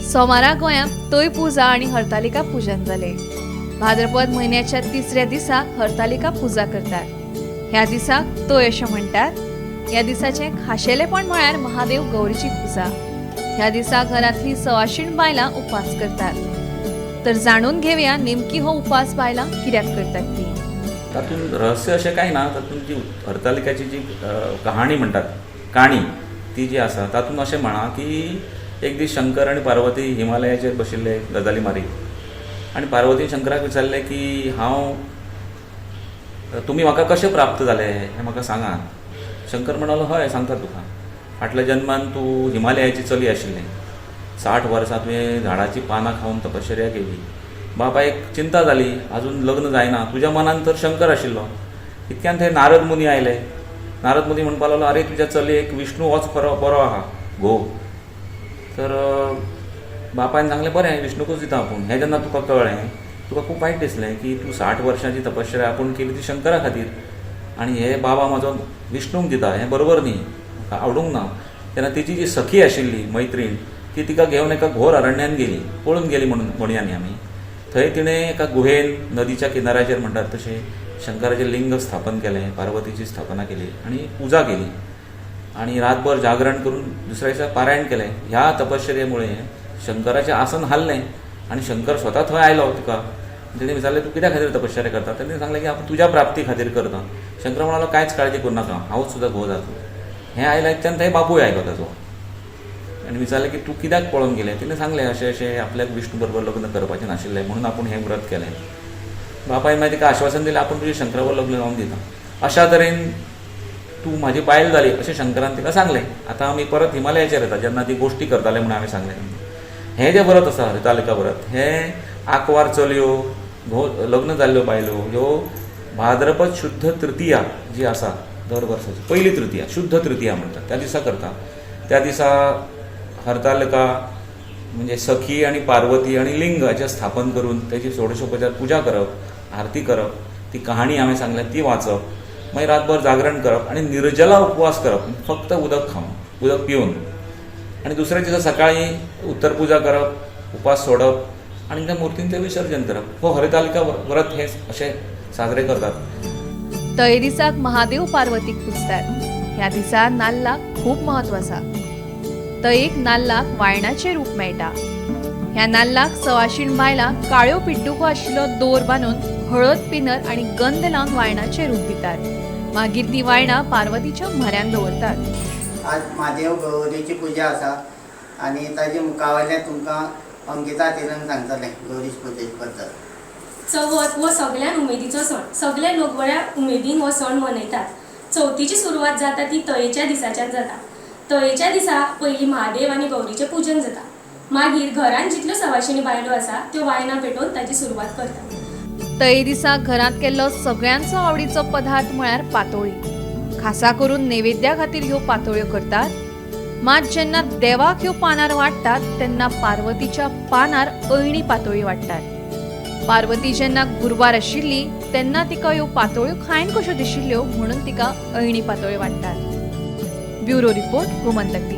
सोमारा गोंयांत तय पुजा आनी हरतालिका पुजन जालें. भाद्रपद म्हयन्याच्या तिसऱ्या दिसा हरतालिका पुजा करतात. ह्या दिसाक तय अशें म्हणटात. ह्या दिसाचें खाशेलेपण म्हळ्यार महादेव गौरीची पुजा. ह्या दिसा घरांतली सवाशीण बायलां उपास करतात. तर जाणून घेवया नेमकी हो उपास बायलां कित्याक करतात ती. तातूंत रहस्य अशें कांय ना. तातूंत जी हरतालिकाची जी कहाणी म्हणटात, काणी ती जी आसा, तातूंत अशें म्हणां की एक दीस शंकर आनी पार्वती हिमालयाचेर बशिल्ले गजाली मारीत आनी पार्वतीन शंकराक विचारलें की हांव तुमी म्हाका कशें प्राप्त जाले हें म्हाका सांगात. शंकर म्हणालो, हय, सांगता तुका. फाटल्या जन्मान तूं हिमालयाची चली आशिल्लें. 60 वर्सां तुवें झाडाचीं पानां खावन तपश्चर्या केली. बापायक चिंता जाली, अजून लग्न जायना. तुज्या मनान तर शंकर आशिल्लो. इतक्यान थंय नारद मुनी आयले. नारद मुनी म्हणपाक लागलो, आरे, तुज्या चलयेक विष्णू होच खरो बरो आहा घोव. तर बापायन सांगलें, बरें, विष्णुकूच दिता आपूण. हें जेन्ना तुका कळ्ळें, तुका खूब वायट दिसलें की तूं 60 वर्सांची तपश्चर्या आपूण केली ती शंकरा खातीर आनी हे बाबा म्हजो विष्णूक दिता, हें बरोबर न्ही, म्हाका आवडूंक ना. तेन्ना तिची जी सखी आशिल्ली, मैत्रीण, ती तिका घेवन एका घोर अरण्यान गेली, पळून गेली म्हणून म्हणया न्ही आमी. थंय तिणें एका गुहेन नदीच्या किनाऱ्याचेर म्हणटात तशें शंकराचें लिंग स्थापन केलें, पार्वतीची स्थापना केली आनी पुजा केली आनी रातभर जागरण करून दुसऱ्या दिसा पारायण केलें. ह्या तपश्चर्ये शंकराचें आसन हाल्लें आनी शंकर स्वता थंय आयलो तुका. तेणें विचारलें, तूं कित्या खातीर तपश्चर्या करता? तेणें सांगलें की हांव तुज्या प्राप्ती खातीर करता. शंकर म्हणालो, कांयच काळजी करूं नाका, हांवूच तुजो घोव जातलो. हें आयलें इतल्यान थंय बापूय आयलो ताजो आनी विचारलें की तूं कित्याक पळोवन गेलें? तिणें सांगलें, अशें अशें, आपल्याक विष्णू बरोबर लग्न करपाचें नाशिल्लें म्हणून आपूण हें व्रत केलें. बापायन मागीर तिका आश्वासन दिलें, आपूण तुजें शंकरा बरोबर लग्न जावन दिता. अशा तरेन तूं म्हाजी बायल जाली अशें शंकरान तिका सांगलें. आतां आमी परत हिमालयाचेर येता, जेन्ना ती गोश्टी करताले म्हणून हांवें सांगलें. हें जें व्रत आसा, हरतालिका व्रत, हें आंकवार चलयो, घोव लग्न जाल्ल्यो बायलो ह्यो भाद्रपद शुद्ध तृतीया जी आसा, दर वर्साची पयली तृतीया, शुद्ध तृतीया म्हणटात, त्या दिसा करता. त्या दिसा हरतालिका म्हणजे सखी आनी पार्वती आनी लिंग हाचें स्थापन करून तेजी षोडशोपचार पुजा करप, आरती करप, ती कहाणी हांवें सांगल्या ती वाचप, मागीर रातभर जागरण करप आनी निर्जला उपवास करप, फक्त उदक खावन, उदक पिवन. आनी दुसऱ्या दिसा सकाळी उत्तर पुजा करप, उपास सोडप आनी त्या मुर्तींचें विसर्जन करप. हो हरितालिका व्रत हे अशें साजरे करतात. तये दिसाक महादेव पार्वतीक पुजतात. ह्या दिसा नाल्लाक खूब म्हत्व आसा. तयेक नाल्लाक वायणाचें रूप मेळटा. ह्या नाल्लाक सवाशीण बायलां काळ्यो पिड्डुको आशिल्लो दोर बांदून हळद, पिनर आनी गंध लावन वायणाचें रूप दितात. मागीर ती वायणां पार्वतीच्या म्हऱ्यान दवरतात. आज म्हादेव गौरीची पुजा आसा आनी ताजे मुखावयल्यान तुमकां अंकिता तेलंग सांगतलें गौरीची पुजे बद्दल. चवथ हो सगळ्यान उमेदीचो सण. सगळे लोक बऱ्या उमेदीन हो सण मनयतात. चवथीची सुरवात जाता ती तयेच्या दिसाच्यान जाता. तयेच्या दिसा पयलीं महादेव आनी गौरीचें पुजन जाता. मागीर घरान जितल्यो सवाशिणी बायलो आसा त्यो वायनां पेटोवन ताची सुरवात करतात. तये दिसा घरांत केल्लो सगळ्यांचो आवडीचो पदार्थ म्हळ्यार पातोळी. खासा करून नैवेद्या खातीर ह्यो पातोळ्यो करतात. मात जेन्ना देवाक ह्यो पानार वाडटात तेन्ना पार्वतीच्या पानार अयणी पातोळी वाडटात. पार्वती जेन्ना गुरवार आशिल्ली तेन्ना तिका ह्यो पातोळ्यो खायन कश्यो दिशिल्ल्यो म्हणून तिका अयणी पातोळी वाडटात. Bureau report, Gomantak TV.